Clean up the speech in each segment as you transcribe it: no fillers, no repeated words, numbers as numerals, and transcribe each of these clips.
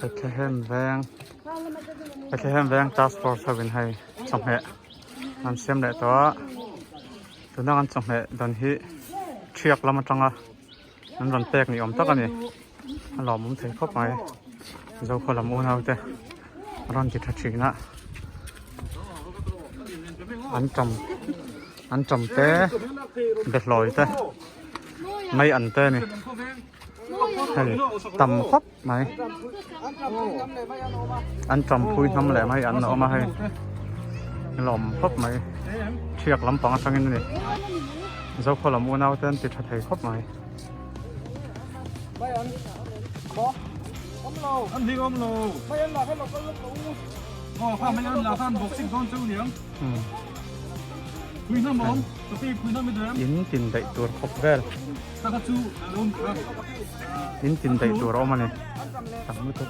Bethlehem veng Bethlehem veng task force ho in hei chawhmeh an siam leh tawh a tuna kan chawhmeh dan hi thiak lam atanga an rawn pek ni awm tak a ni a lawmawm thei khawp mai zokhaw lam unau te a rawn ti tha thin a an tam an tam te behlawi te mai an te a ni hei tam khawp mai an tam phui hnam leh mai an awm a hei lawm khawp mai thiak lampang atangin a ni zokhaw lam unau te an ti tha thei khawp mai. In tin daih tur khawp vel in tin daih tur a awm a ni tam lutuk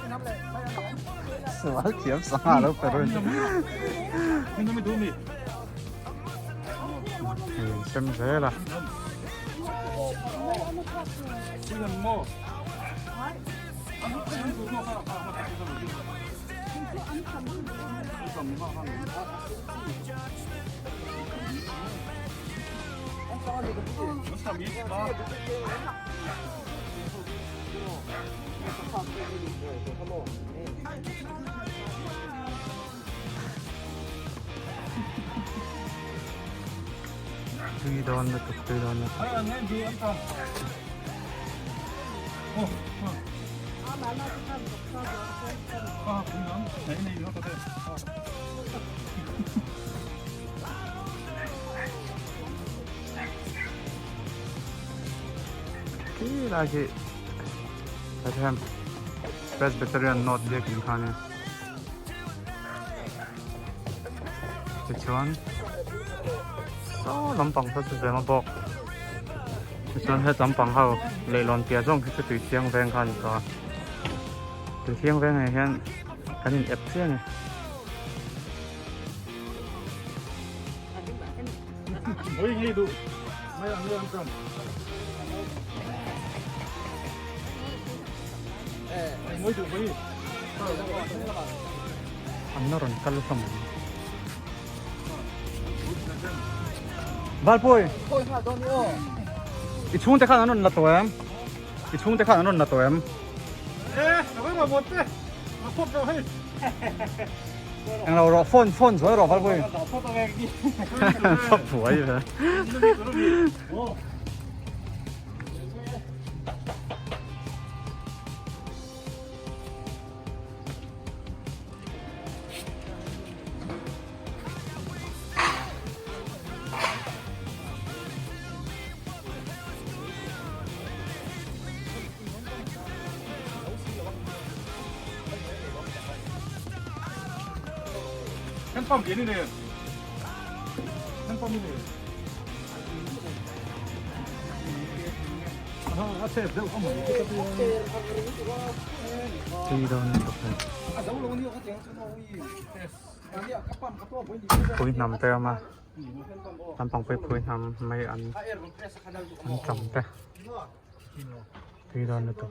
sual thiam sangha lo pe run hei sem zel a. Tui dawn lutuk tui dawn lutuk. Khi lai khi Bethlehem Presbyterian North Biakin kha ania. Tichuan saw lampang saw chu zema bawk tichuan het lampang ho leihlawn piah zawng khi chu tui thiang veng kha a ni tawh a tui thiang veng ah hian kan in ep chiah a ni. An la rawn kal hlawm ang. Valpui! I chhungte khan an rawn la tawh em? I chhungte khan an rawn la tawh em? Englo rawh phone phone zuai rawh Valpui. Phawt buai ve. Tui dawn lutuk hei. Pui hnam te a awm a lampang pui pui hnam mai an an tam te tui dawn lutuk.